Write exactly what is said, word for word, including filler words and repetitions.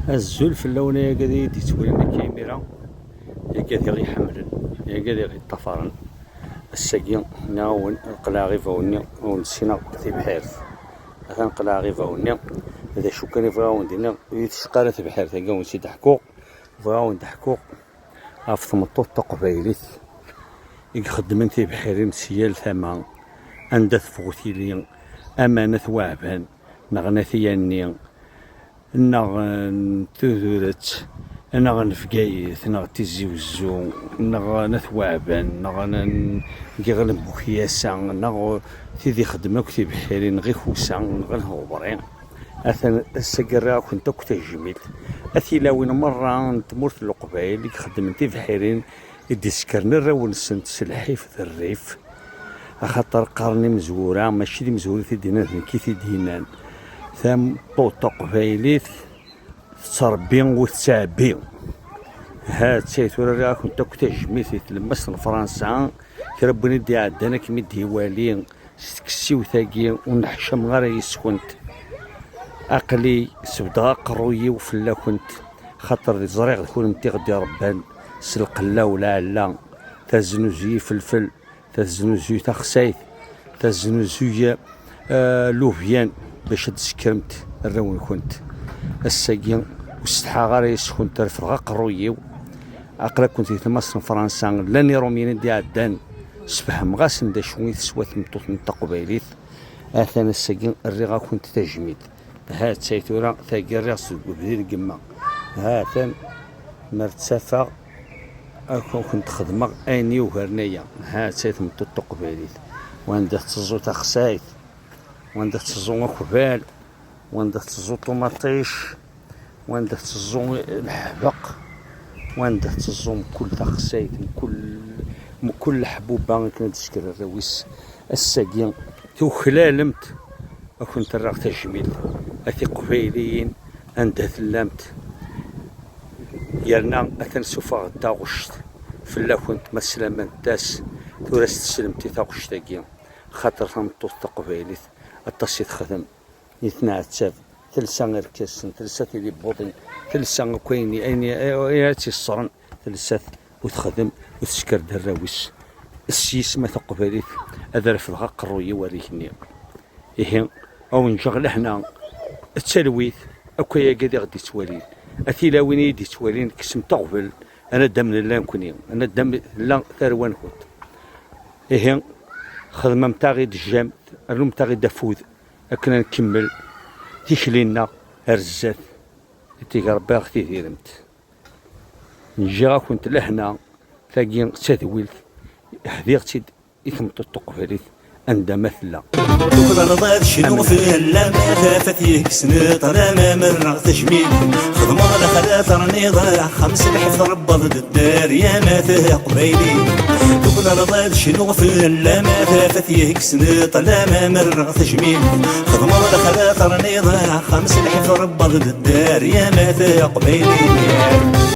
Azul fell-awen ay agad i yi-d-yettwalin akka imir-a, ay agad i ɣ-iḥemmlen, ay agad i ɣ-yeṭṭafaren. Ass-agi, nniɣ-awen, qelɛeɣ ibawen-nni, awen-d-ssineɣ tibḥirt. Atan qelɛeɣ ibawen-nni, d acu kan i bɣiɣ awen-d-iniɣ, ur yi-tecqa ara tebḥirt-agi awen-tt-id-ḥkuɣ, bɣiɣ awen-d-ḥkuɣ ɣef tmeṭṭut taqbaylit i ixeddmen tibḥirin si yal tama, anda teffeɣ tili, ama n At Waɛban, neɣ n At Yanni, neɣ n Tuduret, neɣ n Bgayet, neɣ n Tizi Wezzu, neɣ n At Waɛban, neɣ n, n Giɣel n Bukyasa, neɣ tid ixeddmen akk tibḥirin, neɣ Ikusa, neɣ Lheḍbri. Atan ass-agi rriɣ-akent akk tajmilt. A tilawin merra n tmurt n Leqbayel i ixeddmen tibḥirin, i d-isekren arraw-nsent s lḥif d rrif, axaṭer qqaren imezwura, mačči d imezwura i t-id-yennan, d nekk i t-id-yennan. Tameṭṭut taqbaylit tettṛebbi ur tettɛebbi. Ha-tt-ay tura rriɣ-akent akk tajmilt di tlemmast n Fransa, kra n win i d-iɛeddan ad kem-id-iwali s tkessiwt-agi, ur nneḥcameɣ ara yes-kent. Aql-i sebdeɣ aqerruy-iw fell-akent, xaṭer ẓriɣ d kunemti i ɣ-d-iṛebban s lqella u lɛella, taznuzuy ifelfel, taznuzuy taxsayt, taznuzuy, eh, lubyan, bac ad d-tsekkremt arraw-nkent. Ass-agi ur setḥaɣ ara yes-kent, refdeɣ aqerruy-iw. Aql-akent di tlemmast n Fransa, llan Iṛumyen i d-iɛeddan, sfehmeɣ-asen d acu i teswa tmeṭṭut n taqbaylit. Atan ass-agi rriɣ-akent tajmilt. Ha-tt-ay tura, tagi rriɣ-tt deg ubrid n yemma. Ha-t-an, mer ttafeɣ, ad kent-xedmeɣ ayen yugaren aya. Ha-tt-ay tmeṭṭut taqbaylit, wanda tetteẓẓu taxsayt, wanda tetteẓẓu akbal, wanda tetteẓẓu ṭumaṭic, wanda tetteẓẓu leḥbeq, wanda tetteẓẓu mkul taxsayt, mkul, mkul leḥbuba akken ad d-tesker arraw-is. Ass-agi, tuklalemt, ad kent-rreɣ tajmilt, a tiqbayliyin, anda tellamt. Yerna atan suffɣeɣ-d taɣect fell-akent, ma teslammt-as, tura s-teslemt i taɣect-agi, xaṭer tameṭṭut taqbaylit aṭas i texdem, i tenɛettab, telsa irkasen, telsa tilibbuḍin, telsa akk ayen, ayen, ayen ara tt-iṣṣren, telsa-t, u texdem, u tesker-d arraw-is. S yisem a taqbaylit, ad refdeɣ aqerruy-iw ar igenni. Ihi, a wen-ǧǧeɣ lehna, d talwit, akk ayagi ad aɣ-d-ittwalin. A tilawin i yi-d-ittwalin, kksemt aɣbel, a nadam nella nekni, a nadam tella tarwa-nkent. Ihi, xedmemt-aɣ-id jjam, rnumt-aɣ-id afud, akken ad nkemmel tikli-nneɣ ar zdat, i tig Rebbi aɣ-tidiremt. Ǧǧiɣ-akent lehna, tagi d tadwilt, hdiɣ-tt-id i tmeṭṭut taqbaylit, anda ma tella. Tuklaleḍ ad cnuɣ fell-am, a tafat yekksen ṭṭlam, amerreɣ tajmilt. Xedmeɣ lexla terniḍ axxam s lḥif, tṛebbaḍ-d dderya, ma taqbaylit. Tuklaleḍ ad cnuɣ fell-am, a tafat yekksen ṭṭlam, amerreɣ tajmilt. Xedmeɣ lexla terniḍ axxam s lḥif, tṛebbaḍ-d dderya, ma taqbaylit.